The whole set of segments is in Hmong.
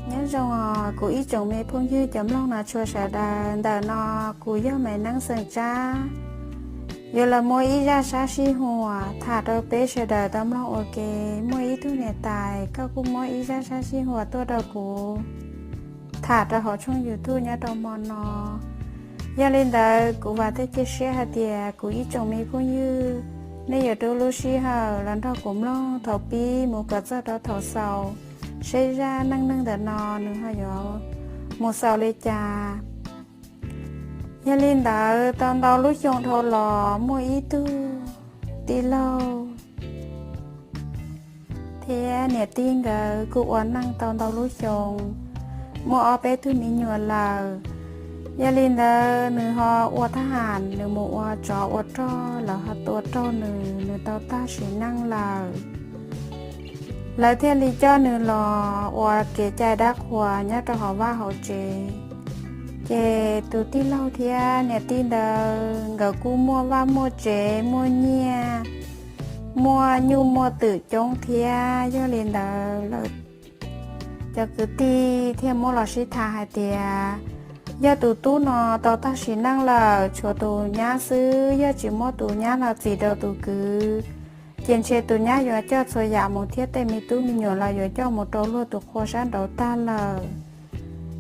Nyob zoo os kuv ib tsoom me phooj ywg cov mloog no tshua sawv daws, ntawm no kuv yog Maiv Neeb xeem Tsab yuav los muab ib zaj sab sij huam tham rau peb sawv daws tau mloog ua ke. Muaj ib tug niam tais koj kuj muab ib zaj sab sij huam tuaj rau kuv tham rau hauv tshooj YouTube nyob rau hmo no. Yog li ntawd kuv vam thiab cia siab hais tias kuv ib tsoom me phooj ywg nej yuav rub lub sij hawm los nrog kuv mloog thaum pib mus kom txog rau thaum xaus, saib zaj neej neeg ntawm no nws ho yuav mus xaus li cas. Yog li ntawd tau ntau lub xyoo dhau los muaj ib tug tij laug thiab niam tij nkawd kuj ua neej tau ntau lub xyoo, muaj ob peb tug me nyuam lawm. Yog li ntawd nws ho ua thab ham, nws mus ua tsov ua rog, lawv ho tua raug nws, nws tau tag sim neej lawm. Lawv thiaj li coj nws los ua kev cai dab qhuas nyob rau hauv vaj hauv tsev. Ces tus tij laug thiab niam tij ntawd nkawd kuj muaj vaj muaj tsev, muaj nyiaj, muaj nyuj muaj twm coob thiab. Yog li ntawd lawv cov kwv tij thiaj muab los sib tham hais tias, yog tus tub no tau tag sim neej lawm, tshuav tus nyab xwb, yog tsis muab tus nyab no txis rau tus kwv, ces ntshe tus nyab yuav coj txhua yam mus thiab tej me tub me nyuam los yuav coj mus rau luag tus qhua sab nraud tag lawm.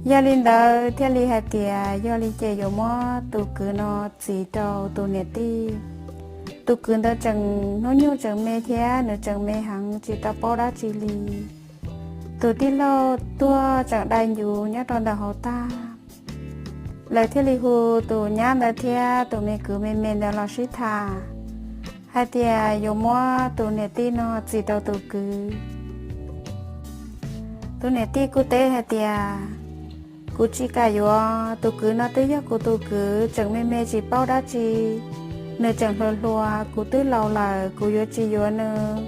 Yog li ntawd thiaj li hais tias yog li ces yuav muab tus kwv no txis rau tus niam tij. Tus kwv ntawd tseem hnub nyoog tseem me thiab nws tseem me heev tsis tau paub dab tsi li. Tus tij laug tuag tseem dai ncuv nyob rau ntawm hauv tag. Lawv thiaj li hu tus nyab ntawd thiab tus me kwv me me ntawd los sib tham hais tias yuav muab tus niam tij no txis rau tus kwv. Tus niam tij kuj teb hais tias, kuv tsis kam yuav, tus kwv no twb yog kuv tus kwv, tseem me me tsis paub dab tsi, nws tseem hluas hluas, kuv twb laus lawm kuv yuav tsis yuav nws.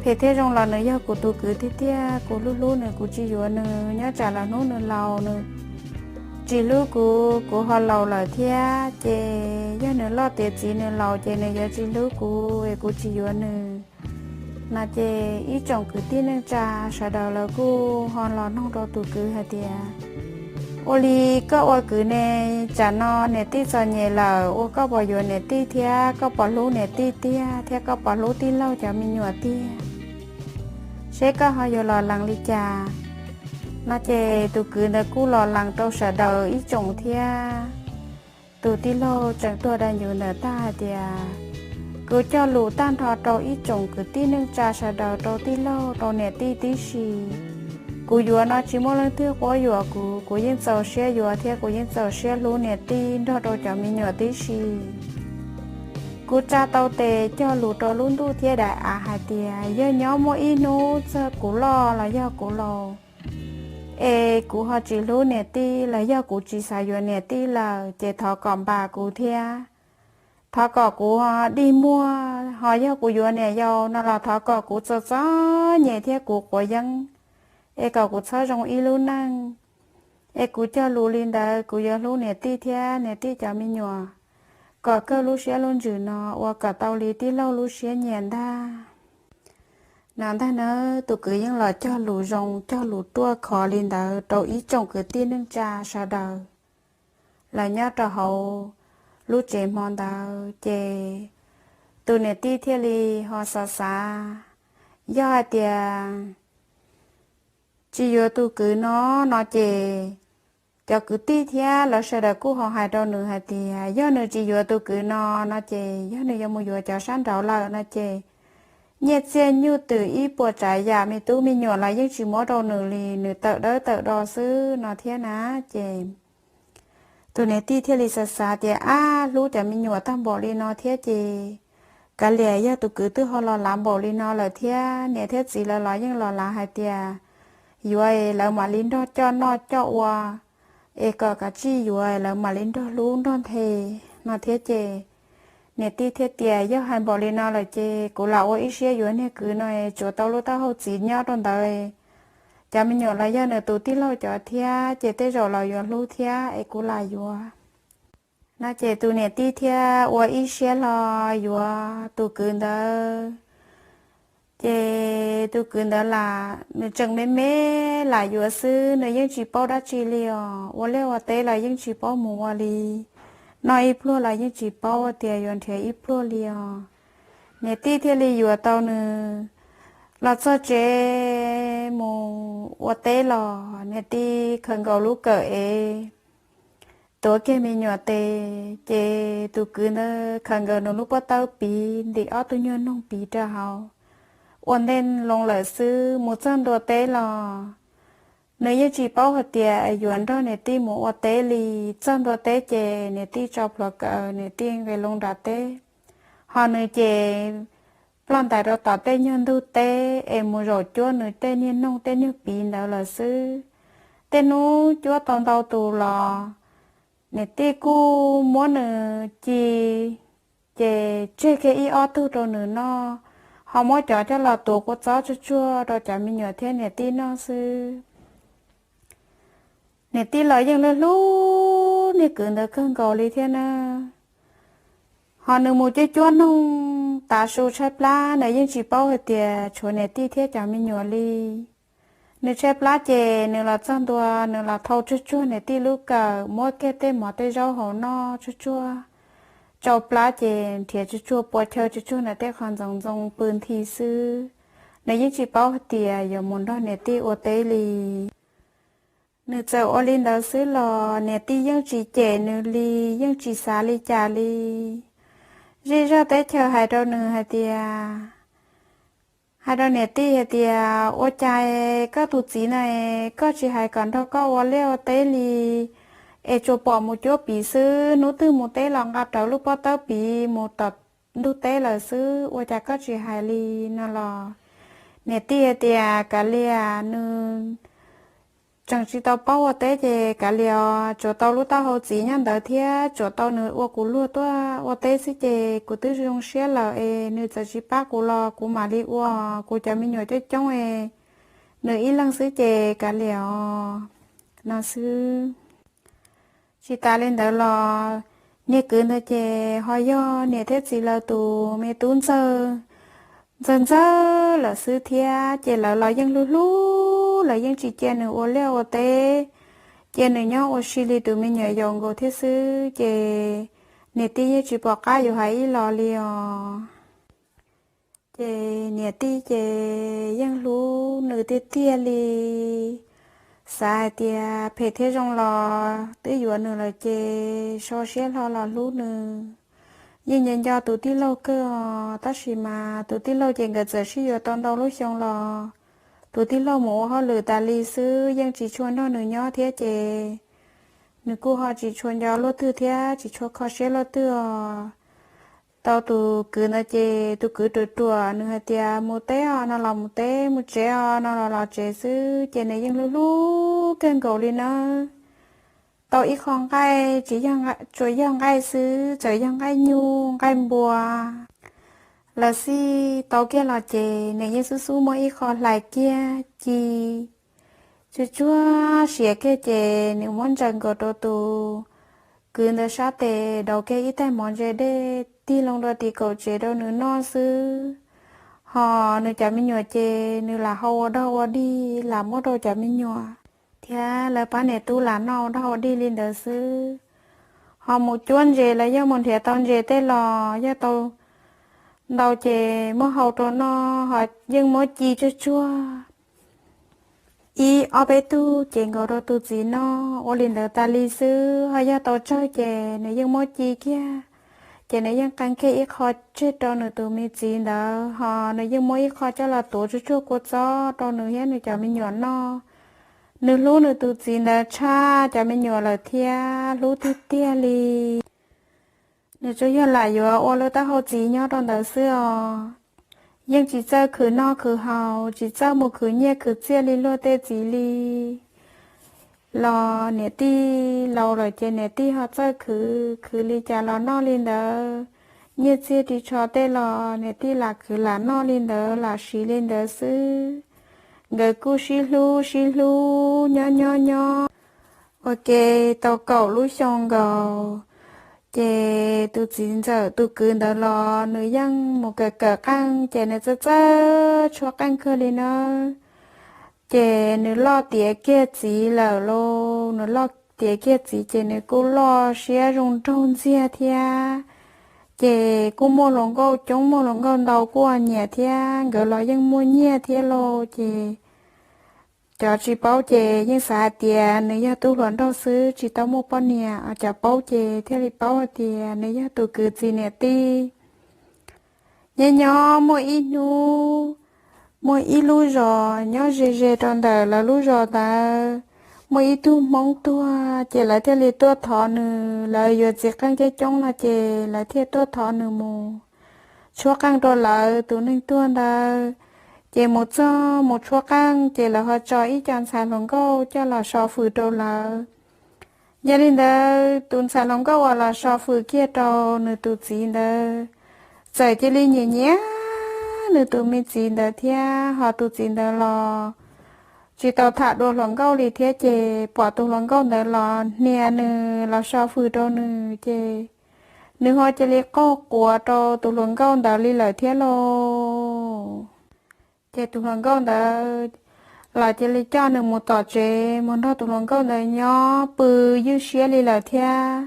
Phem thiab zoo los nws yog kuv tus kwv tiag tiag, kuv hlub hlub nws, kuv tsis yuav nws, nyob tsam lawm hnub nws laus nws tsis hlub kuv, kuv ho laus lawm thiab, ces yog nws loj tiav txiv nws laus ces nws yuav tsis hlub kuv es kuv tsis yuav nws. No ces ib tsoom kwv tij neej tsa sawv daws lawv kuj ho los noog rau tus kwv hais tias, ua li koj ua kwv ne, tsam no niam tij txom nyem lawm ua koj puas yuav niam tij thiab koj puas hlub niam tij tiag thiab koj puas hlub tij laug cov me nyuam tiag, seb koj ho yuav los lees li cas. No ces tus kwv ntawd kuj los lees rau sawv daws ib tsoom thiab. Tus tij laug tseem tuag dai ncuv ntawd tag hais tias, kuv cog lus tag nrho rau ib tsoom kwv tij neej tsa sawv daws, rau tij laug rau niam tij tib si, kuv yuav no tsis muaj leej twg quab yuam kuv, kuv yeej txaus siab yuav thiab kuv yeej txaus siab hlub niam tij nrog rau cov me nyuam tib si. Kuv tsa tau tes cog lus rau lub ntuj thiab daim av hais tias yog nyob muaj ib hnub txog kuv loj los yog kuv laus es kuv ho tsis hlub niam tij los yog kuv tsis xav yuav niam tij lawm ces thov kom npam kuv thiab, thov kom kuv dig muag, ho yog kuv yuav niam yau no los thov kom kuv txom txom nyem thiab kuv quav yeeb, es kom kuv txhob zoo ib lub neej. Es kuv cog lus li ntawd, kuv yuav hlub niam tij thiab niam tij cov me nyuam kom kawg lub siab lub ntsws no ua kom tau li tij laug lub siab nyiam ntag. No ntag na, tus kwv yeej los cog lus zoo cog lus ruaj khov li ntawd rau ib tsoom kwv tij neej tsa sawv daws lawv nyob rau hauv lub tsev hmo ntawd ces tus niam tij thiaj li ho xav xav, yog hais tias tsis yuav tus kwv no, no ces cov kwv tij thiab lawv sawv daws kuj ho hais rau nws hais tias yog nws tsis yuav tus kwv no, no ces yog nws yuav mus yuav cov sab nraud lawm no ces nyiaj txiaj nyuj twm ib puas tsav yam me tub me nyuam los yeej tsis muab rau nws li, nws tawm dawb tawm do xwb no thiab na. Ces tus niam tij thiaj li xav xav tias, ab, hlub cov me nyuam tag npaum li no thiab ces kav liam, yog tus kwv twb ho los lav npaum li no lawm thiab, niam thiab txiv lawv los yeej los lav hais tias yuav es lawv mam li nrog coj noj coj ua, es kom kav tsij yuav lawv mam li nrog hlub nrog nthe no thiab ces niam tij thiaj tias, yog hais npaum li no lawm ces kuv lam ua ib siab yuav niag kwv no es tsuav tau lub taub hau txiv nyob rau ntawd, cov me nyuam los yog nws tus tij laug cov thiab ces tej zaum los yuav hlub thiab es kuv lam yuav. No ces tus niam tij thiaj ua ib siab hlo yuav tus kwv ntawd. Ces tus kwv ntawd lam nws tseem me me lam yuav xwb, nws yeej tsis paub dab tsi li os, ua liaj ua teb los yeej tsis paub mus ua li, noj ib pluag los yeej tsis paub tias yuav nrhiav ib pluag li os. Niam tij thiaj li yuav tau nws los txog tsev mus ua teb los niam tij khaws nkaus lub kawm es tuav kiag me nyuam tes, ces tus kwv ntawd khaws nkaus nws lub pob tawb piv ntim ob tug nyuag noog piv rau hauv, ua ntej loo lawm xwb. Mus txog ntua teb los nws yeej tsis paub hais tias yuav nrog niam tij mus ua teb li. Txog ntua teb ces niam tij tso plhuav kawm, niam tij nqis loo nram teb, ho nws ces ploj ntais rau tom tej nyuag ntug teb es mus zaum cuab nws tej niag noog tej niag piv ntawd lawm xwb. Tej hnub cuab tau ntau tus los niam tij kuj muab nws ci, ces tseg kiag ib ob tug rau nws noj, ho muab cov coj los tuav kua txob tsuag tsuag rau cov me nyuam thiab niam tij noj xwb. Niam tij los yeej hlub hlub niag kwv ntawd kawg nkaus li thiab na. Ho nws mus cuab cuab noog tav su tshaib plab, nws yeej tsis paub hais tias tshuav niam tij thiab cov me nyuam li. Nws tshaib plab ces nws los txog ntua, nws los thau tsuag tsuag niam tij lub kawm, muab kiag tej mov tej zaub hauv noj tsuag tsuag, tsau plab ces nrhiav tsuag tsuag pua chaw tsuag tsuag ntawm tej qhov ntxoov ntxoo pw nthi xwb. Nws yeej tsis paub hais tias yuav mus nrog niam tij ua teb li. Nws txawm ua li ntawd xwb los niam tij yeej tsis cem nws li, yeej tsis xav li cas li. Zej zog teb chaws hais rau nws hais tias, hais rau niam tij hais tias, ua cas koj tus txiv na, koj tsis hais kom nrog koj ua liaj ua teb li, es tsuas pom mus cuab piv xwb, hnub twg mus teb los nqa rawv lub pob tawb piv mus tom ntug teb lawm xwb, ua cas koj tsis hais li no los? Niam tij hais tias, kav liam, nws tseem tsis tau paub ua teb ces kav liam os, tsuav tau lub taub hau txiv nyob ntawd thiab tsuav tau nws ua kuv luag tuaj ua teb xwb ces kuv twb zoo siab lawm es nws txawm tsis pab kuv los kuv mam li ua, kuv cov me nyuam coob coob es nws ib leeg xwb ces kav liam os, no xwb. Tsis tas li ntawd los niag kwv ntawd ces ho yog niam thiab txiv lawv tus me tub ntxawg, ntxawg ntxawg lawm xwb thiab, ces lawv los yeej hlub hlub, lawv yeej tsis cia nws ua liaj ua teb, cia nws nyob ua si li tus me nyuam yaus nkaus thiab xwb, ces niam tij yeej tsis pom qab yuav hais ib los li os. Ces niam tij ces yeej hlub nws tiag tiag li, xav hais tias phem thiab zoo los twb yuav nws lawm ces so siab hlo los hlub nws. Yeej nco nco tus tij laug kawg os, tab sis mas tus tij laug ces nkawd txawm sib yuav tau ntau lub xyoo los tus tij laug mus ua hauj lwm tas li xwb, yeej tsis tshua nrog nws nyob thiab ces nws kuj ho tsis tshua nco luag twg thiab tsis tshua kho siab luag twg os. Tau tus kwv ntawd ces tus kwv ruam ruam, nws hais tias mus teb os no los mus teb, mus tsev os no los los tsev xwb, ces nws yeej hlub hlub kawg nkaus li nawb. Tau ib qho nqaij tsis yog, tsuas yog nqaij xwb, txawm yog nqaij nyuj nqaij npua los xij tau kiag los ces nws yeej xub xub muab ib qho hlais kiag ci tsuag tsuag siav kiag ces nws muab ntsaws nkaus rau tus kwv ntawd sab tes, daus kiag ib tais mov ntse dej tig loo rau tim kaum tsev rau nws noj xwb. Ho nws cov me nyuam ces nws lam hau ua dog ua dig lam muab rau cov me nyuam thiab lawv pab niam tub lam noj ua dog ua dig li ntawd xwb. Ho mus cuab ntses los yog mus nrhiav tau ntses tej los yog tau ntau ces muab hau rau noj, ho yeej muab ci tsuag tsuag ib ob peb tug ces nkaus rau tus txiv noj ua li ntawd tas li xwb. Ho yog tau tsawg ces nws yeej muab ci kiag, ces nws yeej qee kiag ib qho tseg rau nws tus me txiv ntawd, ho nws yeej muab ib qho coj los tuav tsuag tsuag kua txob rau nws thiab nws cov me nyuam noj. Nws hlub nws tus txiv ntawd tshaj cov me nyuam lawm thiab, hlub tiag tiag li. Nws tsuas yog lam yuav ua lub taub hau txiv nyob rau ntawd xwb os. Yeej tsis txawj khwv noj khwv haus, tsis txawj mus khwv nyiaj khwv txiaj li luag tej txiv li. Los niam tij laus lawm ces niam tij ho txawj khwv, khwv li cas los noj li ntawd. Nyiaj txiag ris tsho tej los niam tij lam khwv lam noj li ntawd lam siv li ntawd xwb. Nkawd kuj sib hlub sib hlub nyob nyob nyob ua ke tau kaum lub xyoo nkaus, Ces tus txiv ntxawm tus kwv ntawd los nws yeej mus kawm kawm qeej ces nws txawj txawj tshuab qeej kawg li na. Ces nws loj tiav kiag txiv lawm lauj, nws loj tiav kiag txiv ces nws kuj loj siab zoo nraug ntxiag thiab. Ces kuj muaj hluas nkauj coob muaj hluas nkauj ntau kuj nyiam thiab, nkawd los yeej muaj nyiaj thiab lauj. Ces cov tsis paub ces yeej xav hais tias nws yog tub hluas nraug xwb tsis tau muaj poj niam, cov paub ces thiaj li paub hais tias nws yog tus kwv txiv niam tij. Nyob nyob muaj ib hnub, muaj ib lub zos nyob ze ze rau ntawm lawv lub zos ntawd, muaj ib tug Hmoob tuag ces lawv thiaj li tuaj thov nws, lawv yuav txiv qeej coob coob no ces lawv thiaj tuaj thov nws mus tshuab qeej rau lawv tus neeg tuag ntawd. Ces mus txog mus tshuab qeej ces lawv ho tso ib co ntxhais hluas nkauj coj los so fws rau lawv. Yog li ntawd tus ntxhais hluas nkauj uas los so fws kiag rau nws tus txiv ntawd, txawm cia li nyiam nyiam nws tus me txiv ntawd thiab, ho tus txiv ntawd los tsis tau tham dua hluas nkauj li thiab ces pom tus hluas nkauj ntawd los hnia nws los so fws rau nws ces nws ho cia li qaug quav rau tus hluas nkauj ntawd li lawm thiab lauj. Ces tus hluas nkauj ntawd los cia li coj nws mus tom tsev mus nrog tus hluas nkauj ntawd nyob pw ywj siab li lawm thiab.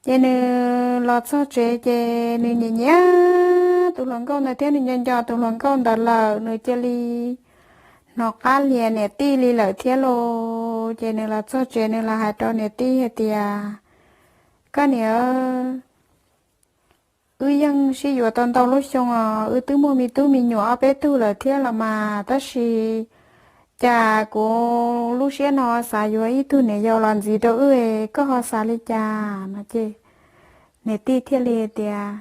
Ces nws los txog tsev ces nws nyiam nyiam tus hluas nkauj ntawd thiab nws nco nco tus hluas nkauj ntawd lawm, nws cia li hnov qab hlias niam tij li lawm thiab lauj. Ces nws los txog tsev nws los hais rau niam tij hais tias, koj niam, wb yeej sib yuav tau ntau lub xyoo os, wb twb muaj me tub me nyuam ob peb tug lawm thiab los mas, tab sis cas kuv lub siab no xav yuav ib tug niam yau los ntxiv rau wb, koj ho xav li cas no ces niam tij thiaj li tias,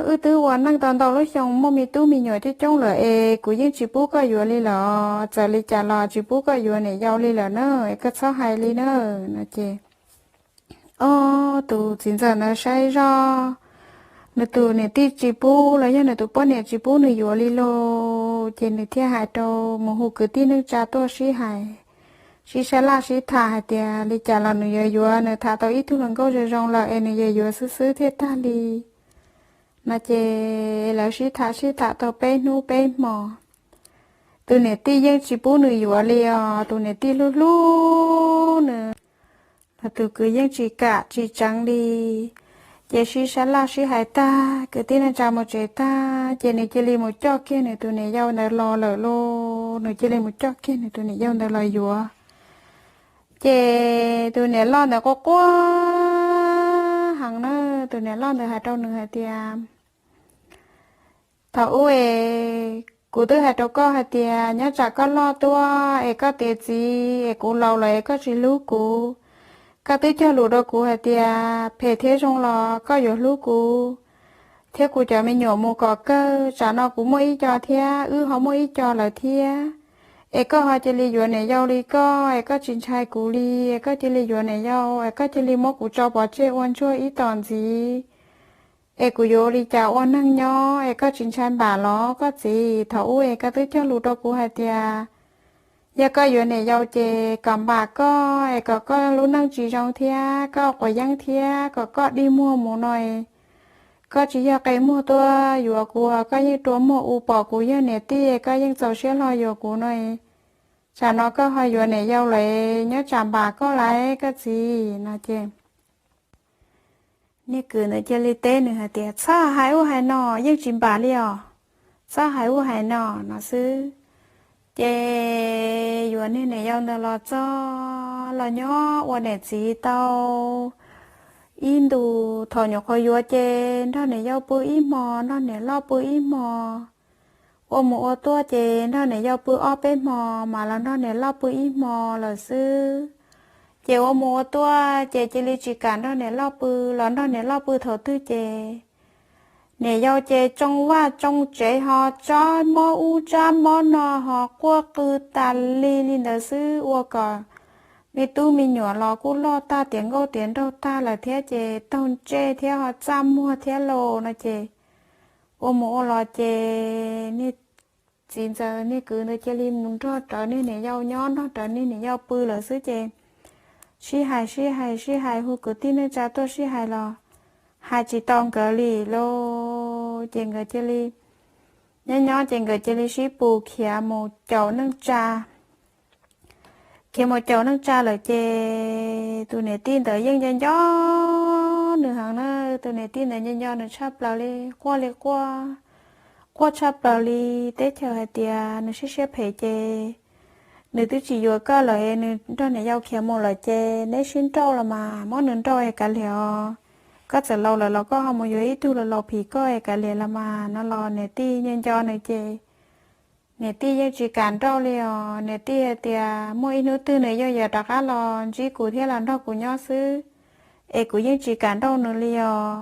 wb twb ua neej tau ntau lub xyoo muaj me tub me nyuam coob coob lawm es kuv yeej tsis pub koj yuav li lawm, txawm li cas los tsis pub koj yuav niam yau li lawm na, koj txhob hais li na no ces, o, tus txiv ntxawm ntawd saib zoj, nws tus niam tij tsis pub los yog nws tus poj niam tsis pub nws yuav li lauj, ces nws thiaj hais rau, mus hu kwv tij neej tsa tuaj sib hais, sib sab laj sib tham hais tias li cas los nws yuav yuav, nws tham tau ib tug hluas nkauj zoo zoo lawm es nws yuav yuav xwb xwb thiaj tag li no ces lawv sib tham sib tham tau peb hnub peb hmo. Tus niam tij yeej tsis pub nws yuav li os, tus niam tij hlub hlub nws, los tus kwv yeej tsis kam tsis tseev li. Ces sib sab laj sib hais tag, kwv tij neej tsa mus tsev tag ces nws cia li mus coj kiag nws tus niam yau ntawd los lawm lauj, nws cia li mus coj kiag nws tus niam yau ntawd los yuav. Ces tus niam loj ntawd quaj quaj heev na, tus niam loj ntawd hais rau nws hais tias, thaum ub es kuv twb hais rau koj hais tias nyob tsam koj loj tuaj es koj tiav txiv es kuv laus lawm es koj tsis hlub kuv. Koj twb cog lus rau kuv hais tias phem thiab zoo los koj yuav hlub kuv thiab kuv cov me nyuam mus kom kawg. Tsam no kuv muaj ib co thiab, wb ho muaj ib co lawm thiab, es koj ho cia li yuav niam yau li koj es koj tsis ntshai kuv li, es koj cia li yuav niam yau es koj cia li muab kuv tso pov tseg ua ntsuag ib tom ntxiv, es kuv yuav ua li cas ua neeg nyob es koj tsis ntshai npam los koj txiv? Thaum ub es koj twb cog lus rau kuv hais tias yog koj yuav niam yau ces kom npam koj es kom koj lub neej tsis zoo thiab koj quav yeeb thiab kom koj dig muag mus no es koj tsis yog qe muag tuaj yuav kuv, koj yeej rua muag u pom kuv yog niam tij, koj yeej txaus siab hlo yuav kuv no es tsam no koj ho yuav niam yau lawm, nyob tsam npam koj lawm koj txiv no ces niag kwv ntawd cia li teb nws hais tias txhob hais ub hais no, yeej tsis npam li os, txhob hais ub hais no no xwb. Ces yuav niag niam yau ntawd los txog los nyob ua niam txiv tau ib ntus, thaum nyuam qhuav yuav ces nrog niam yau pw ib hmo nrog niam loj pw ib hmo, ua mus ua tuaj ces nrog niam yau pw ob peb hmo, mas los nrog niam loj pw ib hmo lawm xwb. Ces ua mus ua tuaj ces cia li tsis kam nrog niam loj pw, los nrog niam loj pw thaum twg ces niam yau ces tsoo vaj tsoo tsev ho tsab mob ub tsab mob no ho quaj qw tas li li ntawd xwb, ua kom me tub me nyuam los kuj loj tag tiav nkauj tiav nraug tag lawm thiab ces taug ntsej thiab ho txaj muag thiab lauj no ces ua mus ua los ces niag txiv ntxawm niag kwv ntawd cia li mus nrog rawv niag niam yau nyob, nrog rawv niag niam yau pw lawm xwb ces sib hais sib hais sib hais, hu kwv tij neej tsa tuaj sib hais los hais tsis tau nkawd li lauj. Ces nkawd cia li nyob nyob ces nkawd cia li sib pus khiav mus caum neej tsa. Khiav mus caum neej tsa lawm ces tus niam tij ntawd yeej nco nco nws heev na. Tus niam tij ntawd nco nco nws tshaj plaws li, quaj li quaj, quaj tshaj plaws li. Teb chaws hais tias nws siab siab phem ces nws twb tsis yuav koj lawm, nws nrog niam yau khiav mus lawm ces neb sib nrauj los mas muab nws nrauj es kav liam os. Koj txawm laus lawm los koj ho mus yuav ib tug los laus phim koj es kav liam los mas no los niam tij nco nco nws ces niam tij yeej tsis kam nrauj li os. Niam tij hais tias muaj ib hnub twg nws yuav yuav rov qab los ntsib kuv thiab los nrog kuv nyob xwb, es kuv yeej tsis kam nrauj nws li os.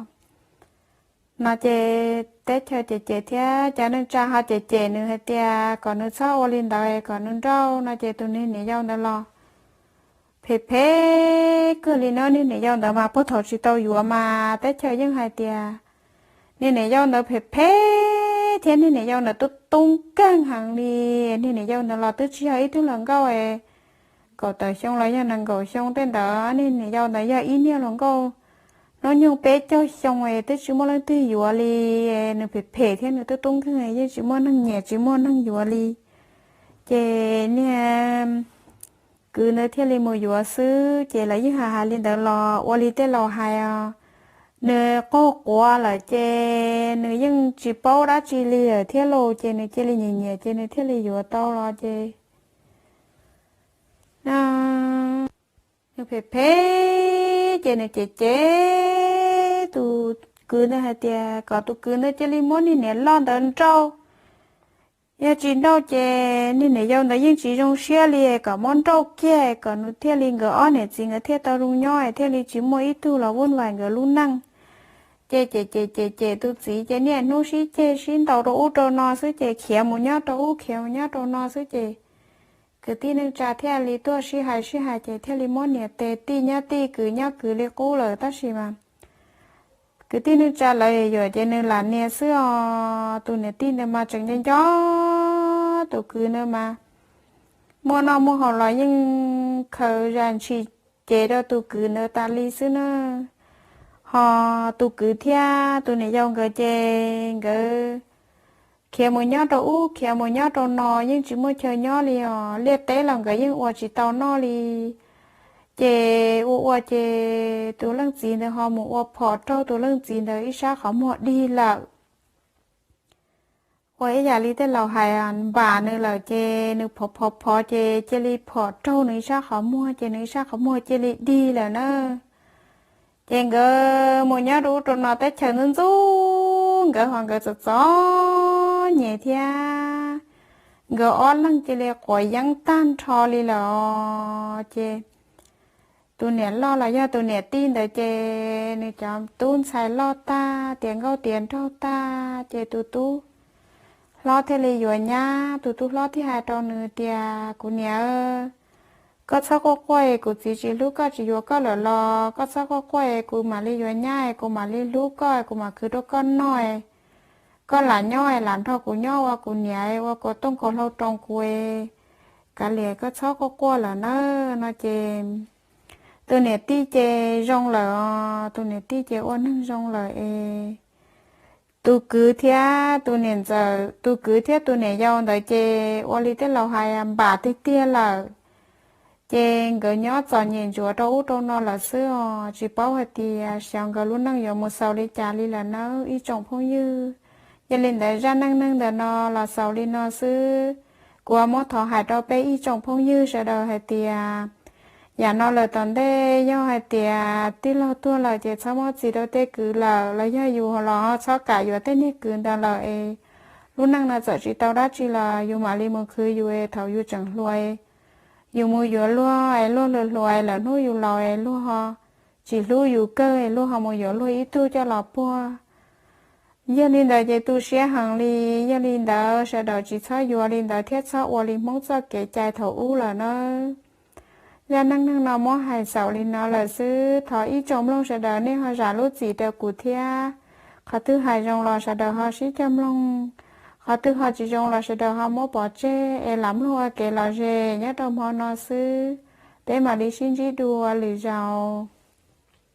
No ces teb chaws cem cem thiab cov neej tsa ho cem cem nws hais tias kom nws txhob ua li ntawd, kom nws nrauj no ces tus niag niam yau ntawd los phem phem kawg li no. Niag niam yau ntawd mas puag thaum tsis tau yuav mas teb chaws yeej hais tias niag niam yau ntawd phem phem thiab niag niam yau ntawd tub tub nkeeg heev li. Niag niam yau ntawd los twb tsis yog ib tug hluas nkauj kaum tawm xyoo los yog nees nkaum xyoo tej ntawd, niag niam yau ntawd yog ib niag hluas nkauj hnub nyoog peb caug xyoo es twb tsis muaj leej twg yuav li. Nws phem phem thiab nws tub tub nkeeg yeej tsis muaj neeg nyiam tsis muaj neeg yuav li. Ces niag kwv ntawd thiaj li mus yuav xwb. Ces lawv yeej hais hais li ntawd los ua li tej laus hais os, nws qaug quav lawm ces nws yeej tsis paub dab tsi li lawm thiab los ces nws cia li nyiam nyiam ces nws thiaj li yuav tau los ces nws phem phem ces nws cem cem tus kwv ntawd hais tias kom tus kwv ntawd cia li muab niag niam loj ntawd nrauj. Yog tsis nrauj ces niag niam yau ntawd yeej tsis zoo siab li, kom muab nrauj kiag kom nws thiaj li nkawd ob niam txiv nkawd thiaj tau zoo nyob thiaj li tsis muaj ib tug los vuj vais nkawd lub neej. Ces cem cem cem cem tus txiv ces niaj hnub sib ceg sib ntaus rau ub rau no xwb ces khiav mus nyob rau ub khiav mus nyob rau no xwb ces kwv tij neej tsa thiaj li tuaj sib hais sib hais ces thiaj li muab niam tes tij nyob tij kwv nyob kwv li qub lawm tab sis mas kwv tij neej tsa lawv yuam ces nws lam nias xwb os. Tus niam tij ntawd mas tseem nco nco tus kwv ntawd mas muaj noj muaj haus los yeej khaws zam ntshis ces rau tus kwv ntawd tas li xwb na. Ho tus kwv thiab tus niam yau nkawd ces nkawd khiav mus nyob rau ub khiav mus nyob rau no yeej tsis muaj chaw nyob li os, liaj teb los nkawd yeej ua tsis tau noj li. Ces ua ua ces tus leej txiv ntawd ho mus ua phom raug tus leej txiv ntawd ib sab qhov muag dig lawm. Ua ib yam li tej laus hais npam nws lawm ces nws phov phov phov ces cia li phom raug nws ib sab qhov muag ces nws ib sab qhov muag cia li dig lawm na. Ces nkawd mus nyob rau ub rau no teb chaws ntxub ntxub nkawd ho nkawd txom txom nyem thiab. Nkawd ob leeg cia li quav yeeb tag nrho li lawm os. Ces tus niam loj los yog tus niam tij ntawd ces nws cov tub ntxhais loj tag tiav nkauj tiav nraug tag ces tus tub hlob thiaj li yuav nyab. Tus tub hlob thiaj hais rau nws tias, kuv niam, koj txhob quaj quaj es kuv txiv tsis hlub koj tsis yuav koj lawm los koj txhob quaj quaj es kuv mam li yuav nyab es kuv mam li hlub koj es kuv mam khwv rau koj noj es koj lam nyob es lam nrog kuv nyob ua kuv niam ua kuv tooj kaus hlau roos kuv es kav liam koj txhob quaj quaj lawm nawb no ces tus niam tij ces zoo lawm os. Tus niam tij ces ua neeg zoo lawm es tus kwv thiab tus niam ntxawm, tus kwv thiab tus niam yau ntawd ces ua li tej laus hais npam tiag tiag lawm. Ces nkawd nyob txom nyem ntsuav rau ub rau no lawm xwb os. Tsis paub hais tias xyov nkawd lub neej yuav mus xaus li cas li lawm nawb ib tsoom phooj ywg. Yog li ntawd zaj neej neeg ntawm no los xaus li no xwb. Kuv muab thov hais rau peb ib tsoom phooj ywg sawv daws hais tias yam no lawm tom ntej yog hais tias tij laug tuag lawm ces txhob muab txis rau tej kwv lawm los yog yus los txhob kam yuav tej niag kwv ntawd lawm es lub neej no txawm tsis tau dab tsi los yus mam li mus khwv yus es thaum yus tseem hluas yus mus yuav luag es luag hluas hluas es lawm hnub yus laus es luag ho tsis hlub yus kawg es luag ho mus yuav luag ib tug coj los puag. Yog li ntawd ces tu siab heev li. Yog li ntawd sawv daws tsis txhob yuav li ntawd thiab txhob ua li Hmoob txoj kev cai thaum ub lawm nawb. Zaj neej neeg no muab hais xaus li no lawm xwb. Thov ib tsoom mloog sawv daws nej ho zam lub txim rau kuv thiab. Qhov twg hais zoo los sawv daws ho sib cog mloog, qhov twg ho tsis zoo los sawv daws ho muab pov tseg es lam mloog ua kev lom zem nyob rau hmo no xwb. Peb mam li sib ntsib dua lwm zaus.